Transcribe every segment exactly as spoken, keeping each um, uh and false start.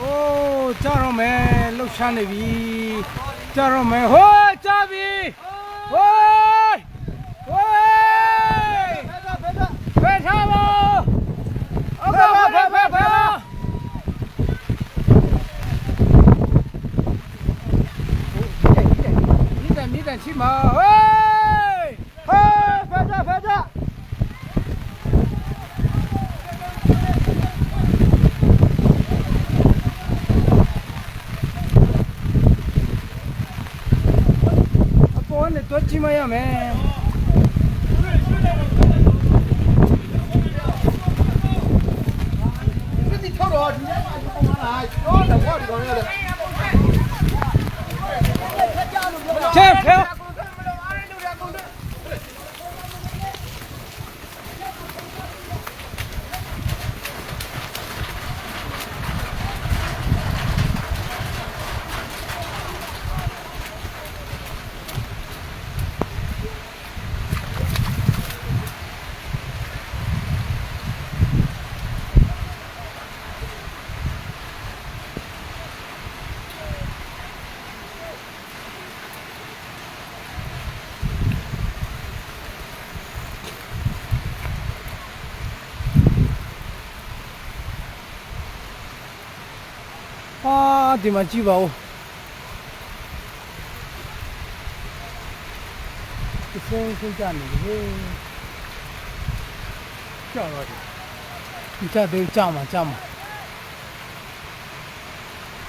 အိုး ကျတော့မယ်၊ လှုပ်ရှားနေပြီ။ ကျတော့မယ်။ ဟိုး ကျပြီ။ ဟိုး ဟိုး ဖယ်ထားပါ။ အောက်က ဖယ် ဖယ် ဖယ် ဖယ်။ မြစ်တန် မြစ်တန် ရှိမှာ။ ဟိုး ဟေး ဖယ်ကြ ဖယ်ကြ။ အပေါ်ကနေ သွားကြည့်မှ ရမယ်။ ကဲ ဖယ်။ အာ၊ ဒီမှာကြည့်ပါဦး။ တစ်ဆင်းဆင်းကျနေပြီလေ။ ကျသွားပြီ။ မကျသေးဘူး၊ ကျမှာ၊ ကျမှာ။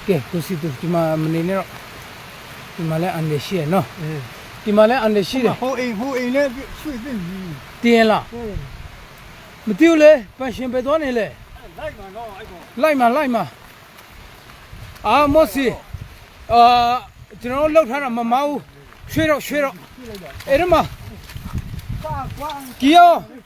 ကဲ၊ ကိုစည်သူ၊ ဒီမှာမနေနဲ့တော့။ ဒီမှာလည်းအန္တရာယ်ရှိတယ်နော်။ အေး။ ဒီမှာလည်းအန္တရာယ်ရှိတယ်။ ဟိုအိမ်၊ ဟိုအိမ်လည်း ရွှေ့သင့်ပြီ။ တည်ရင်လား။ အေး။ မသိဘူးလေ၊ ပိုင်ရှင်ဘယ်သွားနေလဲ။ လိုက်မှာနော်၊ အဲ့ကောင်။ လိုက်မှာ၊ လိုက်မှာ။ အာ၊ မော့စီ၊ အာ၊ ကျွန်တော်တို့လှုပ်ထားတာမမအောင်၊ ရွှေ့တော့၊ ရွှေ့တော့။ အဲ့ဒီမှာ။ ကြည့်အောင်။